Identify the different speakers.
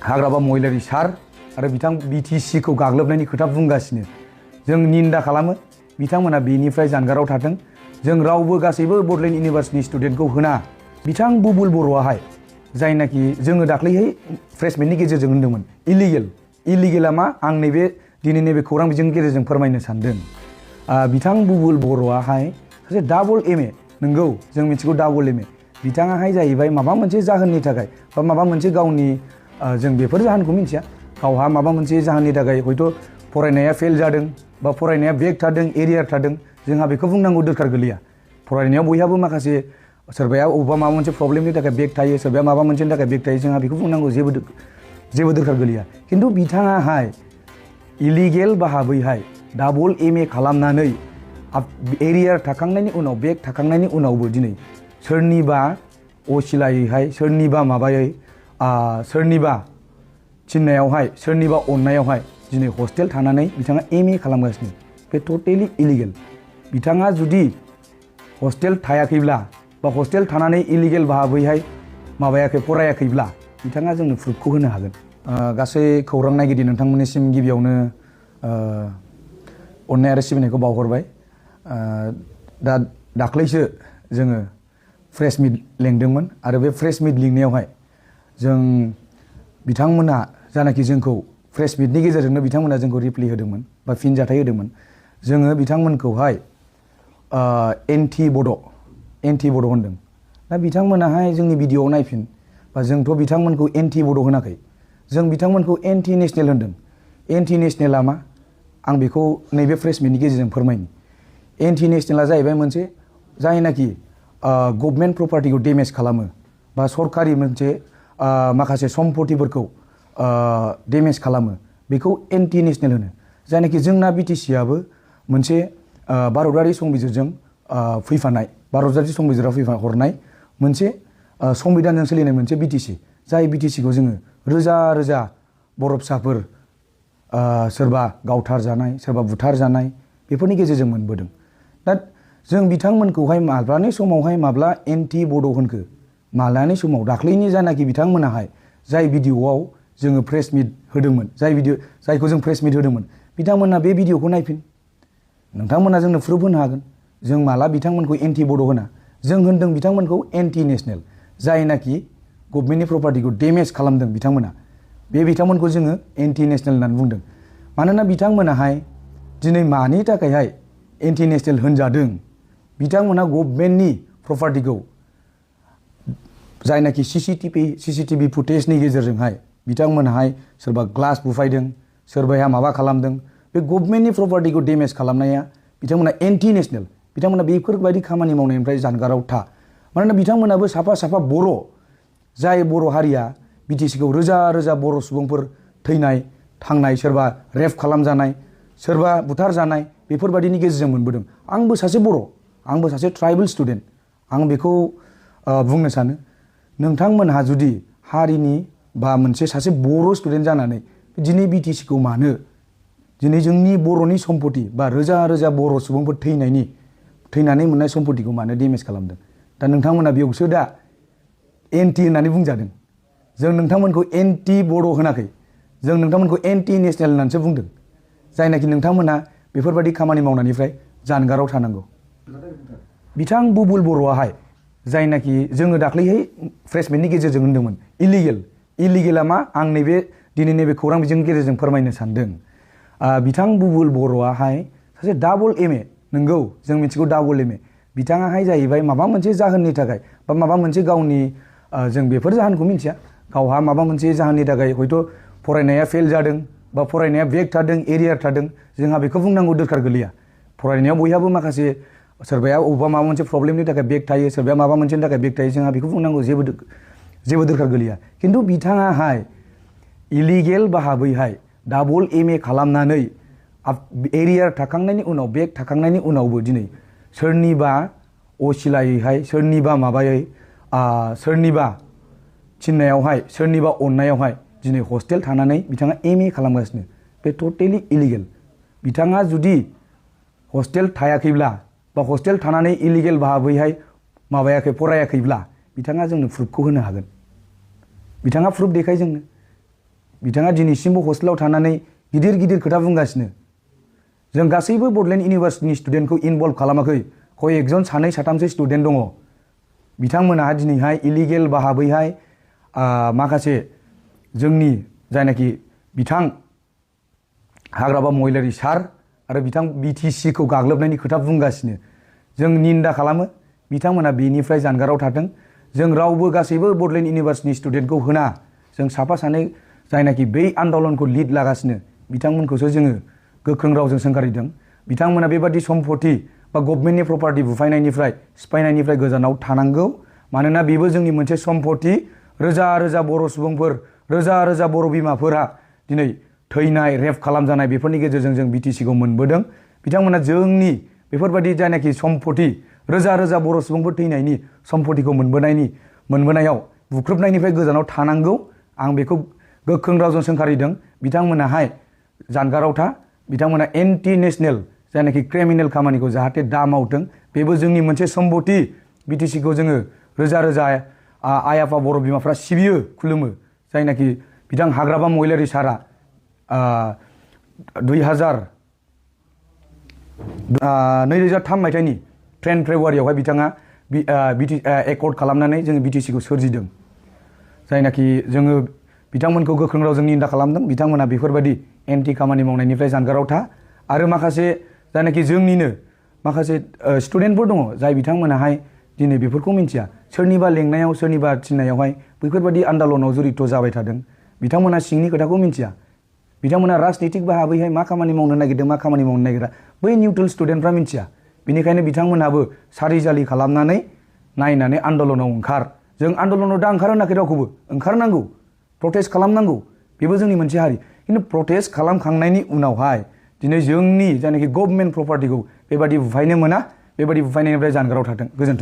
Speaker 1: हाग्राबा महिलारि सार आरो बिथां BTC खौ गाग्लोबनायनि खोथा बुंगासिनो जों निन्दा खालामो बिथांमोना बेनिफ्राय जानगाराव थाथों जों रावबो गासैबो बड'लेण्ड इउनिभार्सिटिनि स्टुडेन्टखौ होना बिथां बुबुल बर'आहाय जायनाखि जोङो दाख्लैहाय प्रेस मिटनि गेजेरजों होनदोंमोन इलिगेला मा आं नैबे दिनै नैबे खौरां बिजोंनि गेजेरजों फोरमायनो सानदों बिथां बुबुल बर'आहाय सासे डाबल MA नंगौ जों मिथिगौ डाबल MA बिथाङाहाय जाहैबाय माबा मोनसे जाहोननि थाखाय बा माबा मोनसे गावनि जों बेफोर जाहोनखौ मिथिया गावहा माबा मोनसे जाहोननि थाखाय हयथ' फरायनाया फेल जादों बा फरायनाया बेक थादों एरियार थादों जोंहा बेखौ बुंनांगौ दरखार गैलिया फरायनायाव बयहाबो माखासे सोरबाया अबेबा माबा मोनसे प्रब्लेमनि थाखाय बेक थायो सोरबाया माबा मोनसेनि थाखाय बेक थायो जोंहा बेखौ बुंनांगौ जेबो दरखार गैलिया खिन्थु बिथाङाहाय इलिगेल भाबैहाय डाबल MA खालामनानै एरियार थाखांनायनि उनाव बेक थाखांनायनि उनावबो दिनै सोरनिबा असिलायैहाय सोरनिबा माबायै सोरनिबा थिननायावहाय सोरनिबा अननायावहाय दिनै हस्टेल थानानै बिथाङा MA खालामगासिनो बे टटेलि इलिगेल बिथाङा जुदि हस्टेल थायाखैब्ला बा हस्टेल थानानै इलिगेल भाबैहाय माबायाखै फरायाखैब्ला बिथाङा जोंनो प्रुफखौ होनो हागोन गासै खौरां नायगिरि नोंथांमोननिसिम गिबियावनो अननाय आरो सिबिनायखौ बावहरबाय दाख्लैसो जोङो प्रेस मिट लेंदोंमोन आरो बे प्रेस मिट लिंनायावहाय जों बिथांमोना जानाखि जोंखौ प्रेस मिटनि गेजेरजोंनो बिथांमोना जोंखौ रिप्लाइ होदोंमोन बा फिनजाथाय होदोंमोन जोङो बिथांमोनखौहाय एन्टि बड' होनदों दा बिथांमोनाहाय जोंनि भिडिअ'आव नायफिन बा जोंथ' बिथांमोनखौ एन्टि बड' होनाखै जों बिथांमोनखौ एन्टि नेसनेल होनदों एन्टि नेसनेला मा आं बेखौ नैबे प्रेस मिटनि गेजेरजों फोरमायनि एन्टि नेसनेला जाहैबाय मोनसे जायनाखि गभर्नमेन्ट प्रपार्टिखौ डेमेज खालामो बा सरकारि मोनसे माखासे सम्पतिफोरखौ डेमेज खालामो बेखौ एन्टि नेसनेल होनो जायनाखि जोंना BTCआबो मोनसे भारतारि संबिजिरजों फैफानाय भारतारि संबिजिराव हरनाय मोनसे संबिधानजों सोलिनाय मोनसे BTC जाय BTCखौ जोङो रोजा रोजा बर' फिसाफोर सोरबा गावथार जानाय सोरबा बुथार जानाय बेफोरनि गेजेरजों मोनबोदों दा जों बिथांमोनखौहाय माब्लानि समावहाय माब्ला एन्टि बड' होनखो मालानि समाव दाख्लैनि जानाखि बिथांमोनाहाय जाय भिडिअ'आव जोङो प्रेस मिट होदोंमोन जायखौ जों प्रेस मिट होदोंमोन बिथांमोना बे भिडिअ'खौ नायफिन नोंथांमोना जोंनो प्रुफ होनो हागोन जों माला बिथांमोनखौ एन्टि बड' होना जों होनदों बिथांमोनखौ एन्टि नेसनेल जायनाखि गभर्नमेन्टनि प्रपार्टिखौ डेमेज खालामदों बिथांमोना बे बिथांमोनखौ जोङो एन्टि नेसनेल होननानै बुंदों मानोना बिथांमोनाहाय दिनै मानि थाखायहाय एन्टि नेसनेल होनजादों बिथांमोना गभर्नमेन्टनि प्रपार्टिखौ जायनाखि CCTV फुटेजनि गेजेरजोंहाय बिथांमोनाहाय सोरबा ग्लास बुफायदों सोरबाया माबा खालामदों बे गभर्नमेन्टनि प्रपार्टिखौ डेमेज खालामनाया बिथांमोना एन्टि नेसनेल बिथांमोना बेफोरबायदि खामानि मावनायनिफ्राय जानगाराव था मानोना बिथांमोनाबो साफा बर' जाय बर' हारिया BTCखौ रोजा रोजा बर' सुबुंफोर थैनाय थांनाय सोरबा रेप खालामजानाय सोरबा बुथार जानाय बेफोरबायदिनि गेजेरजों मोनबोदों आंबो सासे बर' आंबो सासे ट्राइबेल स्टुडेन्ट आं बेखौ बुंनो सानो नोंथांमोनहा जुदि हारिनि बा मोनसे सासे बर' स्टुडेन्ट जानानै दिनै BTCखौ मानो दिनै जोंनि बर'नि सम्पति बा रोजा रोजा बर' सुबुंफोर थैनानै मोननाय सम्पतिखौ मानो डेमेज खालामदों दा नोंथांमोना बेयावसो दा एन्टि होननानै बुंजादों जों नोंथांमोनखौ एन्टि बड' होनाखै जों नोंथांमोनखौ एन्टि नेसनेल होननानैसो बुंदों जायनाखि नोंथांमोना बेफोरबायदि खामानि मावनायनिफ्राय जानगाराव थानांगौ बिथां बुबुल बर'आहाय जायनाखि जोङो दाख्लैहाय प्रेस मिटनि गेजेरजों होनदोंमोन इलिगेला मा आं नैबे दिनै नैबे खौरां बिजोंनि गेजेरजों फोरमायनो सानदों बिथां बुबुल बर'आहाय सासे डाबल MA नंगौ जों मिथिगौ डाबल MA बिथाङाहाय जाहैबाय माबा मोनसे जाहोननि थाखाय बा माबा मोनसे गावनि जों बेफोर जाहोनखौ मिथिया गावहा माबा मोनसे जाहोननि थाखाय हयथ' फरायनाया फेल जादों बा फरायनाया बेक थादों एरियार थादों जोंहा बेखौ बुंनांगौ दरखार गैलिया फरायनायाव बयहाबो माखासे सोरबाया अबेबा माबा मोनसे प्रब्लेमनि थाखाय बेक थायो सोरबाया माबा मोनसेनि थाखाय बेक थायो जोंहा बेखौ बुंनांगौ जेबो दरखार गैलिया खिन्थु बिथाङाहाय इलिगेल भाबैहाय डाबल MA खालामनानै एरियार थाखांनायनि उनाव बेक थाखांनायनि उनावबो दिनै सोरनिबा असिलायैहाय सोरनिबा माबायै सोरनिबा थिननायावहाय सोरनिबा अननायावहाय दिनै हस्टेल थानानै बिथाङा MA खालामगासिनो बे टटेलि इलिगेल बिथाङा जुदि हस्टेल थायाखैब्ला बा हस्टेल थानानै इलिगेल भाबैहाय फरायाखैब्ला बिथाङा जोंनो प्रुफखौ होनो हागोन बिथाङा प्रुफ देखाय जोंनो बिथाङा दिनैसिमबो हस्टेलाव थानानै गिदिर गिदिर खोथा बुंगासिनो जों गासैबो बड'लेण्ड इउनिभार्सिटिनि स्टुडेन्टखौ इनभल्भ खालामाखै कयेकजन सानै साथामसो स्टुडेन्ट दङ बिथांमोनहा दिनैहाय इलिगेल भाबैहाय माखासे जोंनि जायनाखि बिथां हाग्राबा महिलारि सार आरो बिथां BTC खौ गाग्लोबनायनि खोथा बुंगासिनो जों निन्दा खालामो बिथांमोना बेनिफ्राय जानगाराव थाथों जों रावबो गासैबो बड'लेण्ड इउनिभार्सिटिनि स्टुडेन्टखौ होना जों साफा सानै जायनाखि बै आन्दलनखौ लिड लागासिनो बिथांमोनखौसो जोङो गोख्रों रावजों सोंखारिदों बिथांमोना बेबादि सम्पति बा गभर्नमेन्टनि प्रपार्टि बुफायनायनिफ्राय सिफायनायनिफ्राय गोजानाव थानांगौ मानोना बेबो जोंनि मोनसे सम्पति रोजा रोजा बर' सुबुंफोर रोजा रोजा बर' बिमाफोरा दिनै थैनाय रेप खालामजानाय बेफोरनि गेजेरजों जों BTC खौ मोनबोदों बिथांमोना जोंनि बेफोरबादि जायनाखि सम्पति रोजा रोजा बर' सुबुंफोर थैनायनि सम्पतिखौ मोनबोनायाव बुख्रुबनायनिफ्राय गोजानाव थानांगौ आं बेखौ गोख्रों रावजों सोंखारिदों बिथांमोनाहाय जानगाराव था बिथांमोना एन्टि नेशनेल जायनाखि क्रिमिनेल खामानिखौ जाहाथे दा मावथों बेबो जोंनि मोनसे सम्पति BTC खौ जोङो रोजा रोजा आइ आफा बर' बिमाफ्रा सिबियो खुलुमो जायनाखि बिथां हाग्राबा महिलारि सारा 2003 मायथाइनि 10 फेब्रुवारियावहाय बिथाङा एकर्ड खालामनानै जोङो BTC खौ सोरजिदों जायनाखि जोङो बिथांमोनखौ गोख्रों रावजों निन्दा खालामदों बिथांमोना बेफोरबायदि एन्टि खामानि मावनायनिफ्राय जानगाराव था आरो माखासे जायनाखि जोंनिनो माखासे स्टुडेन्टफोर दङ जाय बिथांमोनाहाय दिनै बेफोरखौ मिन्थिया सोरनिबा लेंनायाव सोरनिबा थिननायावहाय बैफोरबायदि आन्दलनाव जरित जाबाय थादों बिथांमोना सिंनि खोथाखौ मिन्थिया बिथांमोना राजनितिक भाबैहाय मा खामानि मावनो नागिरदों मा खामानि मावनो नागिरा बै निउट्रेल स्टुडेन्टफ्रा मिन्थिया बेनिखायनो बिथांमोनहाबो सारिजालि खालामनानै नायनानै आन्दलनाव ओंखार जों आन्दलनाव दा ओंखार होनाखै रावखौबो ओंखारनांगौ प्रटेस्ट खालामनांगौ बेबो जोंनि मोनसे हारि खिन्थु प्रटेस्ट खालामखांनायनि उनावहाय दिनै जोंनि जायनाखि गभर्नमेन्ट प्रपार्टिखौ बेबादि बुफायनो मोना बेबादि बुफायनायनिफ्राय जानगाराव थाथों गोजोन्थों